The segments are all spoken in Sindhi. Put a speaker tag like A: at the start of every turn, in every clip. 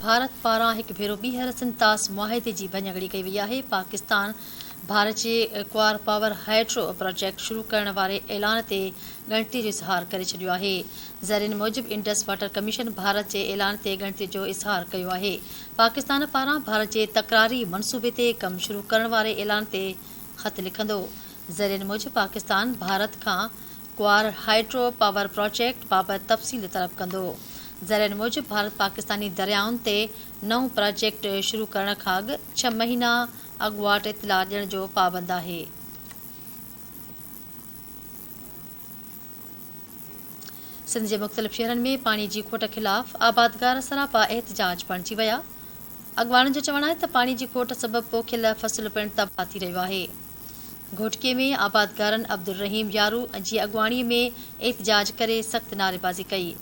A: ڀارت پاران هڪ ڀيرو ٻيهر سنڌ طاس معاهدي جي ڀڃڪڙي ڪئي وئي آهي، پاڪستان ڀارت جي ڪوار پاور هائيڊرو پراجيڪٽ شروع ڪرڻ واري اعلان تي ڳڻتي جو اظهار ڪري ڇڏيو آهي. ذريعن موجب انڊس واٽر ڪميشن ڀارت جي اعلان تي ڳڻتي جو اظهار ڪيو آهي. پاڪستان پاران ڀارت جي تڪراري منصوبي تي ڪم شروع ڪرڻ واري اعلان تي خط لکندو. ذريعن موجب پاڪستان ڀارت کان ڪوار هائيڊرو پاور پراجيڪٽ بابت تفصيل طلب ڪندو. ذريعن موجب ڀارت پاڪستاني دريائن تي نئون پراجيڪٽ شروع ڪرڻ کان اڳ ڇهه مهينا اڳواٽ اطلاع ڏيڻ جو پابند آهي. سنڌ جي مختلف شهرن ۾ پاڻي جي کوٽ خلاف آبادگار سراپا احتجاج بڻجي ويا. اڳواڻن جو چوڻ آهي ته پاڻي جي کوٽ سبب پوکيل فصل پڻ تباهه ٿي رهيو آهي. گهوٽڪي ۾ آبادگارن عبدالرحيم يارو جي اڳواڻي ۾ احتجاج ڪري سخت نعريبازي ڪئي.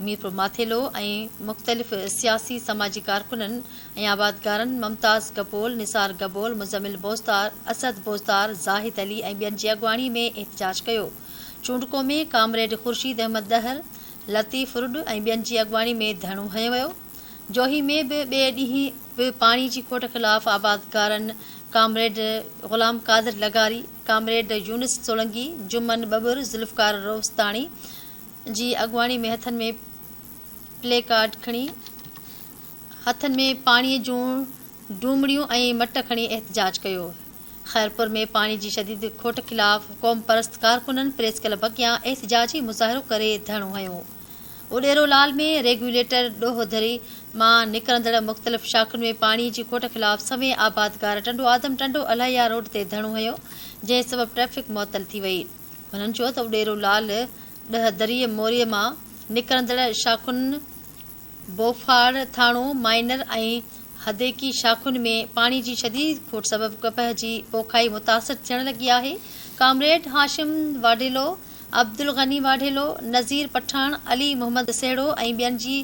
A: ميرپور ماٿيلو ۽ مختلف سياسي سماجي ڪارڪنن ۽ آبادگارن ممتاز گبول، نثار گبول، مزمل بوزدار، اسد بوزدار، زاهد علي ۽ ٻين جي اڳواڻي ۾ احتجاج ڪيو. چونڊڪو ۾ ڪامريڊ خورشيد احمد ڏهر، لطيف رڏ ۽ ٻين جي اڳواڻي ۾ ڌرڻو هنيو ويو. جوهي ۾ به ٻئي ڏينهن به پاڻي جي کوٽ خلاف آبادگارن ڪامريڊ غلام قادر لغاري، ڪامريڊ يونس سولنگي، جمن ٻٻر، ذوالفقار روستاڻي جي اڳواڻي ۾ هٿن ۾ پلي ڪارڊ کڻي هٿن ۾ پاڻي جون ڊومڙيون ۽ مٽ کڻي احتجاج ڪيو. خيرپور ۾ پاڻي جي شديد کوٽ خلاف قومپرست ڪارڪنن پريس ڪلب اڳيان احتجاجي مظاهرو ڪري ڌرڻو هنيو. اڏيرو لال ۾ ريگيوليٽر ڏوهه ڌري مان نڪرندڙ مختلف شاخن ۾ پاڻي جي کوٽ خلاف سوين آبادگار ٽنڊو آدم ٽنڊو الهيار روڊ تي ڌرڻو هنيو جنهن سبب ٽريفڪ معطل ٿي وئي هنن چيو ته اڏيرو لال ڏهه دري موري مان نڪرندڙ شاخن بوڦاڙ ٿاڻو مائنر ۽ حديقي شاخن ۾ پاڻي جي شديد کوٽ سبب ڪپهه جي پوکائي متاثر ٿيڻ لڳي آهي ڪامريڊ هاشم واڍيلو عبدالغني واڍيلو، نذير پٺاڻ، علي محمد سهڙو ۽ ٻين جي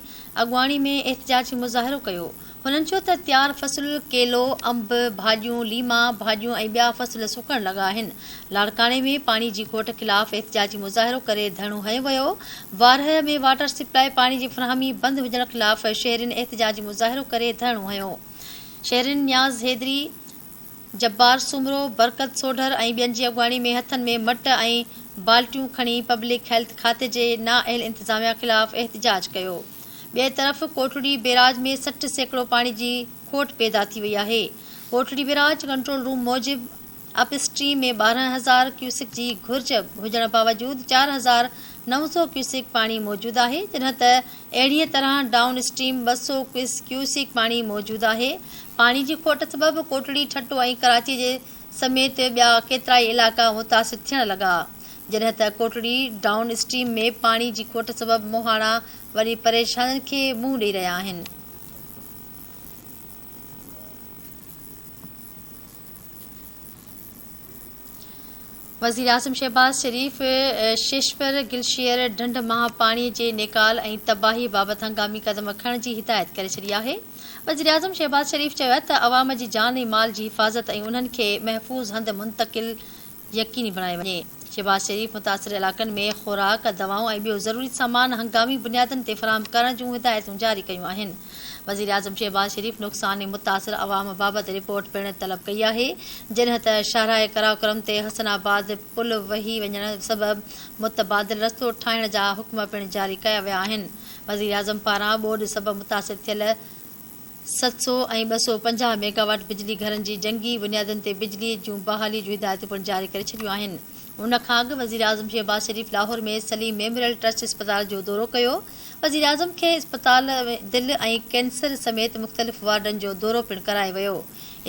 A: اڳواڻي ۾ احتجاجي مظاهرو ڪيو. هنن چيو ته تيار فصل ڪيلو، انب، ڀاڄيون، ليما، ڀاڄيون ۽ ٻيا فصل سڪڻ لڳا آهن. لاڙڪاڻي ۾ پاڻي جي کوٽ خلاف احتجاجي مظاهرو ڪري ڌرڻو هنيو ويو. وارهه ۾ واٽر سپلائي پاڻي جي فراهمي بند هجڻ خلاف شهرين احتجاجي مظاهرو ڪري ڌرڻو هنيو. شهرين نياز حيدري، جبار سومرو، برڪت سوڍر ۽ ٻين جي اڳواڻي ۾ هٿن ۾ مٽ ۽ بالٽيون کڻي پبلڪ هيلٿ کاتي جي نااهل انتظاميا خلاف احتجاج ڪيو. ٻئي طرف ڪوٽڙي بيراج ۾ 60% پاڻي جي کوٽ پيدا ٿي وئي آهي. ڪوٽڙي بيراج ڪنٽرول روم موجب اپ اسٽريم ۾ 12 هزار ڪيوسڪ جي گهرج هجڻ باوجود 4900 ڪيوسڪ پاڻي موجود آهي جڏهن ته اهڙيء طرح ڊائون اسٽريم 200 ڪيوسڪ پاڻي موجود آهي. پاڻي جي کوٽ سبب ڪوٽڙي، ٺٽو ۽ ڪراچي جي سميت ٻيا ڪيترائي علائقا متاثر ٿيڻ لڳا. جڏهن ته ڪوٽڙي ڊائون اسٽريم ۾ پاڻي جي کوٽ سبب مهاڻا وڏي پريشانين کي منهن ڏئي رهيا آهن. وزيراعظم شهباز شريف شيشپر گلشيئر ڍنڍ مان پاڻي جي نيڪال ۽ تباهي بابت هنگامي قدم کڻڻ جي هدايت ڪري ڇڏي آهي. وزيراعظم شهباز شريف چيو آهي ته عوام جي جان ۽ مال جي حفاظت ۽ انهن کي محفوظ هنڌ منتقل يقيني بڻايو وڃي. شهباز شريف متاثر علائقن ۾ خوراڪ، دوائون ۽ ٻيو ضروري سامان هنگامي بنيادن تي فراهم ڪرڻ جون هدايتون جاري ڪيون آهن. وزيراعظم شهباز شريف نقصان ۽ متاثر عوام بابت رپورٽ پڻ طلب ڪئي آهي. جڏهن ته شاهراهه قراقرم تي حسن آباد پل وهي وڃڻ سبب متبادل رستو ٺاهڻ جا حڪم پڻ جاري ڪيا ويا آهن. وزيراعظم پاران ٻوڏ سبب متاثر ٿيل 700 ۽ 250 ميگاواٽ بجلي گهرن جي جنگي بنيادن تي بجلي جون بحالي جون هدايتون پڻ جاري ڪري ڇڏيون آهن. ان کان اڳ وزيراعظم شهباز شريف لاهور ۾ سليم ميموريل ٽرسٽ اسپتال جو دورو ڪيو. وزيراعظم کي اسپتال ۾ دل ۽ ڪينسر سميت مختلف وارڊن جو دورو پڻ ڪرايو ويو.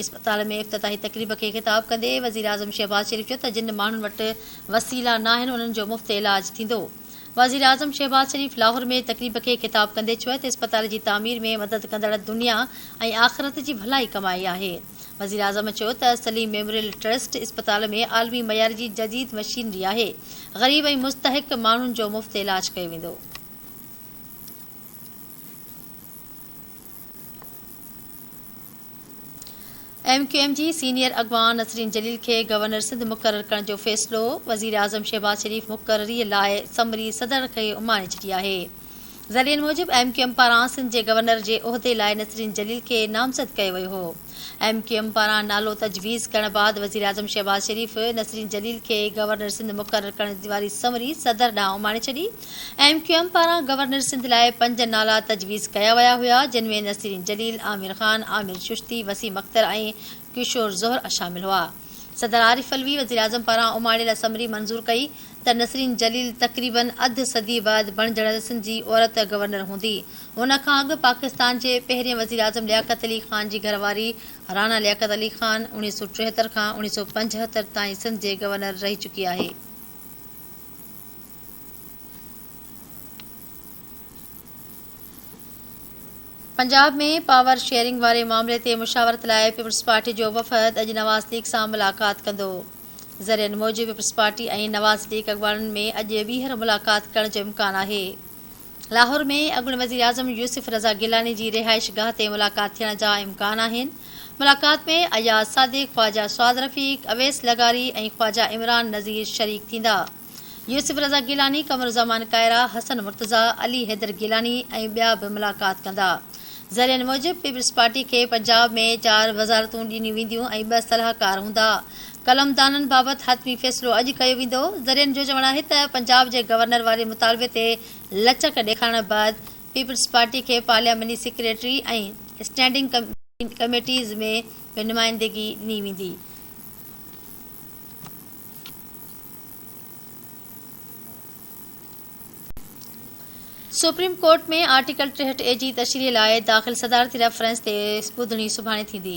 A: اسپتال ۾ افتتاحي تقريب کي خطاب ڪندي وزيراعظم شهباز شريف چيو ته جن ماڻهن وٽ وسيلا ناهن انهن جو مفت علاج ٿيندو. وزيراعظم شهباز شريف لاهور ۾ تقريب کي خطاب ڪندي چيو ته اسپتال جي تعمير ۾ مدد ڪندڙ دنيا ۽ آخرت جي ڀلائي ڪمائي آهي. وزيراعظم چيو ته سليم ميموريل ٽرسٽ اسپتال ۾ عالمي معيار جي جديد مشينري آهي، غريب ۽ مستحق ماڻهن جو مفت علاج ڪيو ويندو. ايم ڪيو ايم جي سينيئر اڳواڻ نسرين جليل کي گورنر سنڌ مقرر ڪرڻ جو فيصلو، وزيراعظم شهباز شريف مقرري لاء سمري صدر کي اماڻي ڇڏي آهي. ذريعن موجب ايم ڪيو ايم پاران سنڌ جي گورنر جي عهدي لاء نسرين جليل کي نامزد ڪيو ويو هو. ايم ڪيو ايم پاران نالو تجويز ڪرڻ بعد وزيراعظم شهباز شريف نسرين جليل کي گورنر سنڌ مقرر ڪرڻ واري سمري صدر ڏانهن اماڻي ڇڏي. ايم ڪيو ايم پاران گورنر سنڌ لاء پنج نالا تجويز ڪيا ويا هيا جن ۾ نسرين جليل، عامر خان، عامر چشتي، وسيم اختر ۽ ڪشور زهره شامل هئا. صدر عارف علوي وزيراعظم پاران اماڻيل سمري منظور ڪئي ته نسرين جليل تقريبن اڌ صدي بعد بڻجڻ سنڌ جي عورت گورنر هوندي. ان کان اڳ پاڪستان جي پهرين وزيراعظم لياقت علي خان جي گهر واري راڻا لياقت علي خان 1973 کان 1975 تائين سنڌ جي گورنر رهي چڪي آهي. پنجاب ۾ پاور شيئرنگ واري معاملي تي مشاورت لاء پيپلز پارٽي جو وفد اڄ نواز ليگ سان ملاقات ڪندو. ذريعن موجب پيپلز پارٽي ۽ نواز ليگ اڳواڻن ۾ اڄ ٻيهر ملاقات ڪرڻ جو امڪان آهي. لاهور ۾ اڳوڻي وزيراعظم يوسف رضا گيلاني جي رهائشگاهه تي ملاقات ٿيڻ جا امڪان آهن. ملاقات ۾ اياز صادق، خواجه سعد رفيق، اويس لغاري ۽ خواجه عمران نذير شريڪ ٿيندا. يوسف رضا گيلاني، قمرالزمان ڪائره، حسن مرتضيٰ، علي حيدر گيلاني ۽ ٻيا به ملاقات ڪندا. ذريعن موجب پيپلز پارٽي کي پنجاب ۾ چار وزارتون ڏنيون وينديون ۽ ٻه صلاحڪار هوندا. قلمدانن بابت حتمي فيصلو اڄ ڪيو ويندو. ذريعن جو چوڻ آهي ته پنجاب جي گورنر واري مطالبي تي لچڪ ڏيکارڻ بعد پيپلز پارٽي کي پارلياماني سيڪريٽري ۽ اسٽينڊنگ ڪميٽيز ۾ به نمائندگي ڏني ويندي. سپريم ڪورٽ ۾ آرٽيڪل 63 اي جي تشريح لاء داخل صدارتي ريفرنس تي ٻڌڻي سڀاڻي ٿيندي.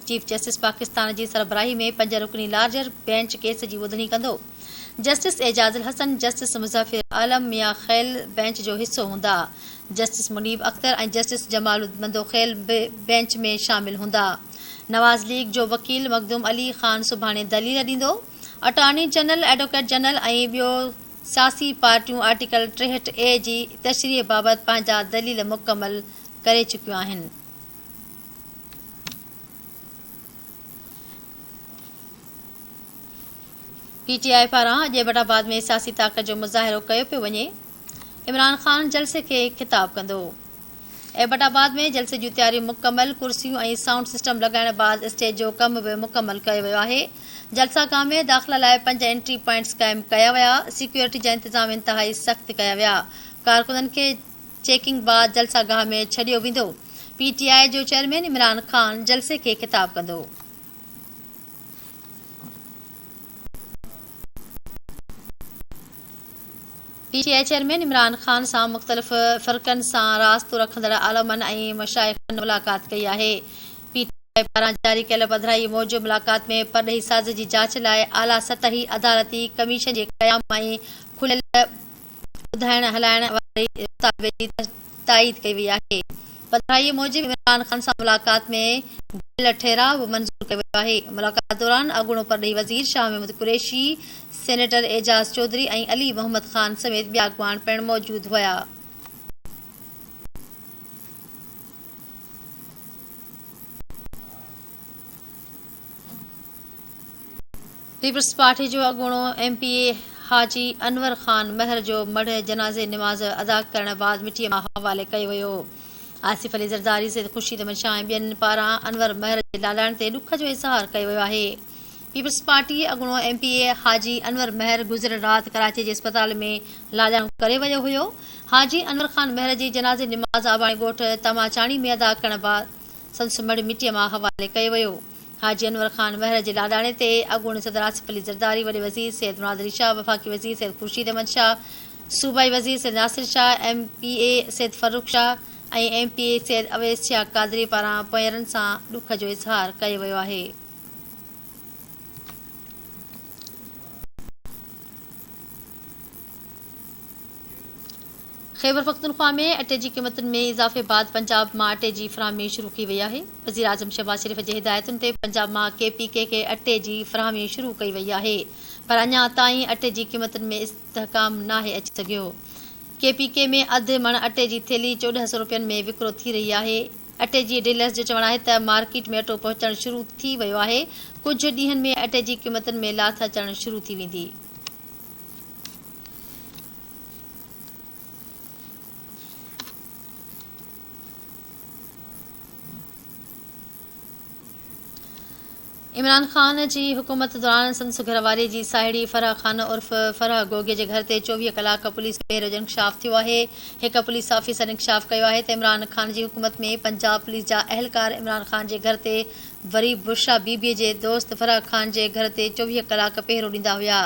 A: چيف جسٽس پاڪستان جي سربراهي ۾ پنج رڪني لارجر بينچ ڪيس جي ٻڌڻي ڪندو. جسٽس اعجاز الحسن، جسٽس مظفر عالم ميان خيل بينچ جو حصو هوندا. جسٽس منيب اختر ۽ جسٽس جمال مندوخيل به بينچ ۾ شامل هوندا. نواز ليگ جو وڪيل مخدوم علي خان سڀاڻي دليل ڏيندو. اٽارني جنرل، ايڊووڪيٽ جنرل ۽ ٻيو سياسي پارٽيون آرٽيڪل 63 اي جي تشريح بابت پنهنجا دليل مڪمل ڪري چڪيون آهن. پي ٽي آء پاران اڄ ايبٽ آباد ۾ سياسي طاقت جو مظاهرو ڪيو پيو وڃي، عمران خان جلسي کي خطاب ڪندو. ايبٽ آباد ۾ جلسي جون تياريون مڪمل، ڪرسيون ۽ سائونڊ سسٽم لڳائڻ بعد اسٽيج جو ڪم به مڪمل ڪيو ويو آهي. جلسه گاهه ۾ داخلا لاء پنج انٽري پوائنٽس قائم ڪيا ويا، سيڪيورٽي جا انتظام انتهائي سخت ڪيا ويا، ڪارڪنن کي چيڪنگ بعد جلسه گاهه ۾ ڇڏيو ويندو. پي ٽي آء جو چيئرمين عمران خان جلسي کي خطاب ڪندو. P T I chairman Imran Khan سان مختلف فرقن سان راستو رکندڙ عالمن ۽ مشائخن ملاقات ڪئي آهي. پي ٽي آء پاران جاري ڪيل پڌرائي موجب ملاقات ۾ پرڏيهي سازش جي جاچ لاء اعليٰ سطحي عدالتي ڪميشن جي قيام ۽ کليل ٻڌائڻ هلائڻ واري مطالبي جي تائيد ڪئي وئي آهي. پڌرائيء موجب عمران خان سان ملاقات ۾ گڏيل ٺهراء به منظور ڪيو ويو آهي. ملاقات دوران اڳوڻو پرڏيهي وزير شاهه محمود قريشي، سينيٽر اعجاز چوڌري ۽ علي محمد خان سميت ٻيا اڳواڻ پڻ موجود هيا. پيپلز پارٽي جو اڳوڻو M P A Haji Anwar Khan Mehar جو مڙهه جنازي نماز ادا ڪرڻ بعد مٽيء ماء حوالي ڪيو ويو. آصف علي زرداري، سيد خورشيد احمد شاهه ۽ ٻين پاران انور مهر جي لاڏاڻي تي ڏک جو اظهار ڪيو ويو آهي. پيپلز پارٽي اڳوڻو M P A Haji Anwar Mehar گذريل رات ڪراچي جي اسپتال ۾ لاڏاڻو ڪري ويو هيو. حاجي انور خان مهر جي جنازي نماز آباڻي ڳوٺ تماچاڻي ۾ ادا ڪرڻ بعد سندس مڙهه مٽيء ماء حوالي ڪيو ويو. حاجي انور خان مهر جي لاڏاڻي تي اڳوڻي صدر آصف علي زرداري، وڏي وزير سيد مراد علي شاهه، وفاقي وزير سيد خورشيد احمد شاهه، صوبائي وزير Syed Nasir Shah, M P A Syed Farrukh Shah ۽ M P A Syed Awais Shah Qadri پاران پونئيرن سان ڏک جو اظهار ڪيو ويو آهي. خيبرپختونخوا ۾ اٽي جي قيمتن ۾ اضافي بعد پنجاب مان اٽي جي فراهمي شروع ڪئي وئي آهي. وزيراعظم شهباز شريف جي هدايتن تي پنجاب مان ڪي پي ڪي کي اٽي جي فراهمي شروع ڪئي وئي آهي پر اڃا تائين اٽي جي قيمتن ۾ استحڪام ناهي اچي سگهيو. ڪي پي ڪي ۾ اڌ مڻ اٽي جي ٿيلهي 14 سئو رپين ۾ وڪرو ٿي رهي آهي. اٽي جي ڊيلرز جو چوڻ آهي ته مارڪيٽ ۾ اٽو پهچڻ شروع ٿي ويو آهي، ڪجهه ڏينهن ۾ اٽي جي قيمتن ۾ لاٿ اچڻ شروع ٿي ويندي. عمران خان جي حڪومت دوران سندس گهر واري جي ساهيڙي فرح خان عرف فرح گوگي جي گهر تي 24 ڪلاڪ پوليس پهرو جو انڪشاف ٿيو آهي. هڪ پوليس آفيسر انڪشاف ڪيو آهي ته عمران خان جي حڪومت ۾ پنجاب پوليس جا اهلڪار عمران خان جي گهر تي وري بشريٰ بي بي جي دوست فرح خان جي گهر تي 24 ڪلاڪ پهرو ڏيندا هيا.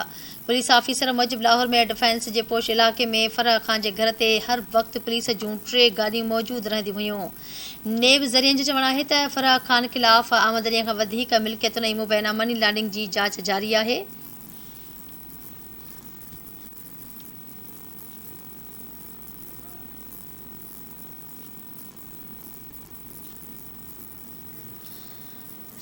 A: پوليس آفيسر موجب لاهور ۾ ڊفينس جي پوش علائقي ۾ فرح خان جي گهر تي هر وقت پوليس جون ٽي گاڏيون موجود رهنديون هيون. نيب ذريعن جو چوڻ آهي ته فرح خان خلاف آمدني کان وڌيڪ ملڪيتن ۽ مبينا مني لانڊنگ جي جاچ جاري آهي.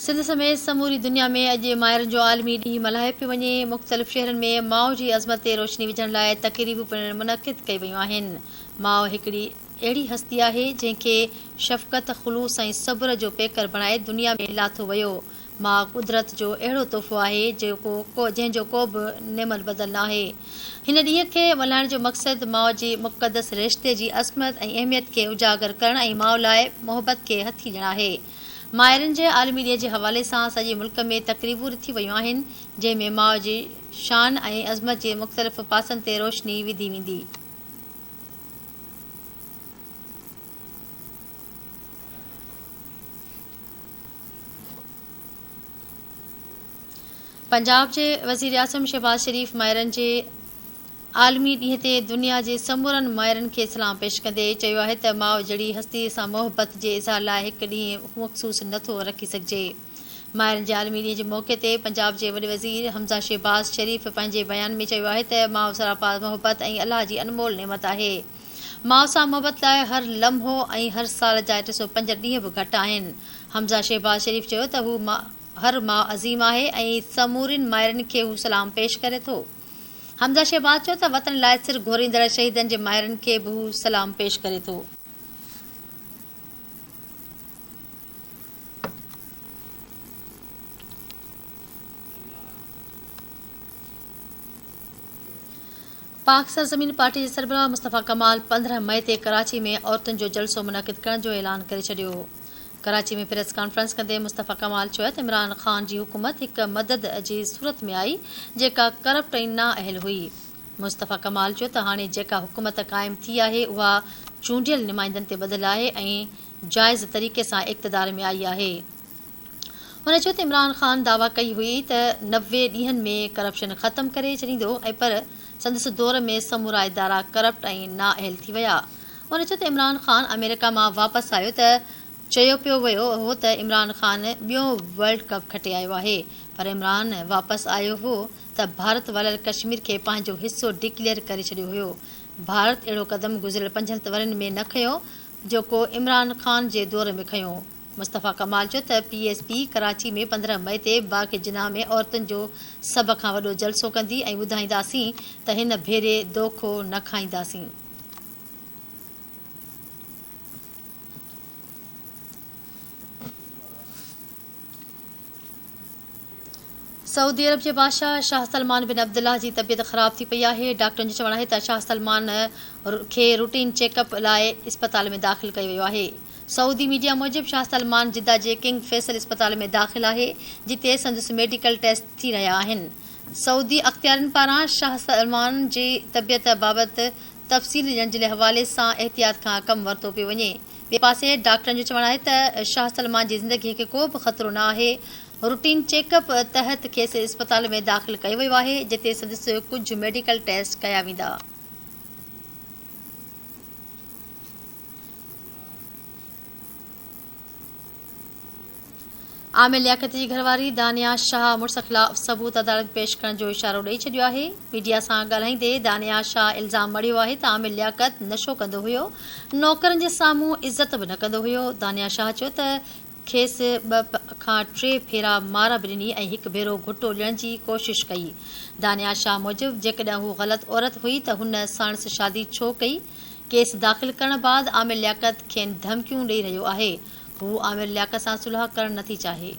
A: سنڌ سميت سموري دنيا ۾ اڄ مائرن جو عالمي ڏينهن ملهايو پيو وڃي، مختلف شهرن ۾ ماء جي عظمت تي روشني وجهڻ لاء تقريبون پڻ منعقد ڪئي ويون آهن. ماء هڪڙي اهڙي هستي آهي، جنهن کي شفقت، خلوص ۽ صبر جو پيڪر بڻائي دنيا ۾ لاٿو ويو. ماء قدرت جو اهڙو تحفو آهي، جيڪو جنهن جو ڪو به نعم البدل ناهي. هن ڏينهن کي ملهائڻ جو مقصد ماء جي مقدس رشتي جي عظمت ۽ اهميت کي اجاگر ڪرڻ ۽ ماء لاء محبت کي هٿي ڏيڻ آهي. مائرن جي عالمي ڏينهن جي حوالي سان سڄي ملڪ ۾ تقريبون رٿيون ويون آهن، جنهن ۾ ماء جي شان ۽ عظمت جي مختلف پاسن تي روشني وڌي ويندي. پنجاب جي وزيراعظم شهباز شريف مائرن جي عالمي ڏينهن تي دنيا جي سمورن مائرن کي سلام پيش ڪندي چيو آهي ته ماء جهڙي هستي سان محبت جي اظهار لاء هڪ ڏينهن مخصوص نٿو رکي سگهجي. مائرن جي عالمي ڏينهن جي موقعي تي پنجاب جي وڏي وزير حمزه شهباز شريف پنهنجي بيان ۾ چيو آهي ته ماء سراپا محبت ۽ الله جي انمول نعمت آهي. ماء سان محبت لاء هر لمحو ۽ هر سال جا 305 ڏينهن به گهٽ آهن. حمزه شهباز شريف چيو ته هو هر ماء عظيم آهي ۽ سمورين مائرن کي هو سلام پيش ڪري ٿو. حمزه شهباز چيو ته وطن لاء سر گهوريندڙ شهيدن جي مائرن کي به هو سلام پيش ڪري ٿو. پاڪ سرزمين پارٽي جي سربراهه مصطفيٰ ڪمال 15 مئي تي ڪراچي ۾ عورتن جو جلسو منعقد ڪرڻ جو اعلان ڪري ڇڏيو. ڪراچي ۾ پريس ڪانفرنس ڪندي مصطفيٰ ڪمال چيو ته عمران خان جي حڪومت هڪ مدد جي صورت ۾ آئي جيڪا ڪرپٽ ۽ نااهل هئي. مصطفيٰ ڪمال چيو ته هاڻي جيڪا حڪومت قائم ٿي آهي اها چونڊيل نمائندن تي ٻڌل آهي ۽ جائز طريقي سان اقتدار ۾ آئي آهي. هن چيو ته عمران خان دعويٰ ڪئي هئي ته 90 ڏينهن ۾ ڪرپشن ختم ڪري ڇڏيندو ۽ پر سندس دور ۾ سمورا ادارا ڪرپٽ ۽ نااهل ٿي ويا. هن چيو ته عمران خان آمريڪا مان واپس آيو ته چيو پيو ويو هو ته عمران خان ٻيون ورلڊ ڪپ کٽي آيو آهي پر عمران واپس آيو هو ته ڀارت والاريل ڪشمير کي پنهنجو حصو ڊڪليئر ڪري ڇڏيو هيو، ڀارت اهڙو قدم گذريل پنجن ورهين ۾ نه کنيو جيڪو عمران خان جي دور ۾ کنيو. مصطفيٰ ڪمال چيو ته پي ايس پي ڪراچي ۾ 15 مئي تي باغ جناح ۾ عورتن جو سڀ کان وڏو جلسو ڪندي ۽ ٻڌائينداسين ته هن ڀيري دوکو نه کائينداسين. سعودي عرب جي بادشاهه شاهه سلمان بن عبدالله جي طبيعت خراب ٿي پئي آهي، ڊاڪٽرن جو چوڻ آهي ته شاهه سلمان کي روٽين چيڪ اپ لاء اسپتال ۾ داخل ڪيو ويو آهي. سعودي ميڊيا موجب شاهه سلمان جده جي ڪنگ فيصل اسپتال ۾ داخل آهي، جتي سندس ميڊيڪل ٽيسٽ ٿي رهيا آهن. سعودي اختيارين پاران شاهه سلمان جي طبيعت بابت تفصيل ڏيڻ جي حوالي سان احتياط کان ڪم ورتو پيو وڃي. ٻئي پاسي ڊاڪٽرن جو چوڻ آهي ته شاهه سلمان جي زندگي کي ڪو به خطرو نه آهي، روٽين چيڪ اپ تحت کيس اسپتال ۾ داخل ڪيو ويو آهي، جتي سندس ڪجهه ميڊيڪل ٽيسٽ ڪيا ويندا. عامر لياقت جي گهرواري دانيا شاهه مڙس خلاف ثبوت عدالت پيش ڪرڻ جو اشارو ڏئي ڇڏيو آهي. ميڊيا سان ڳالهائيندي دانيا شاهه الزام مڙهيو آهي ته عامر لياقت نشو ڪندو هيو، نوڪرن جي سامهون عزت به نه ڪندو هيو. دانيا شاهه چيو ته کيس ٻه کان ٽي ڀيرا مار به ڏني ۽ هڪ ڀيرو گهٽو ڏيڻ جي ڪوشش ڪئي. دانيا شاهه موجب جيڪڏهن هو غلط عورت هئي ته هن ساڻس شادي ڇو ڪئي؟ ڪيس داخل ڪرڻ بعد عامر لياقت کين ڌمڪيون ڏئي رهيو آهي. هو عامر لياقت سان صلح ڪرڻ نٿي چاهي.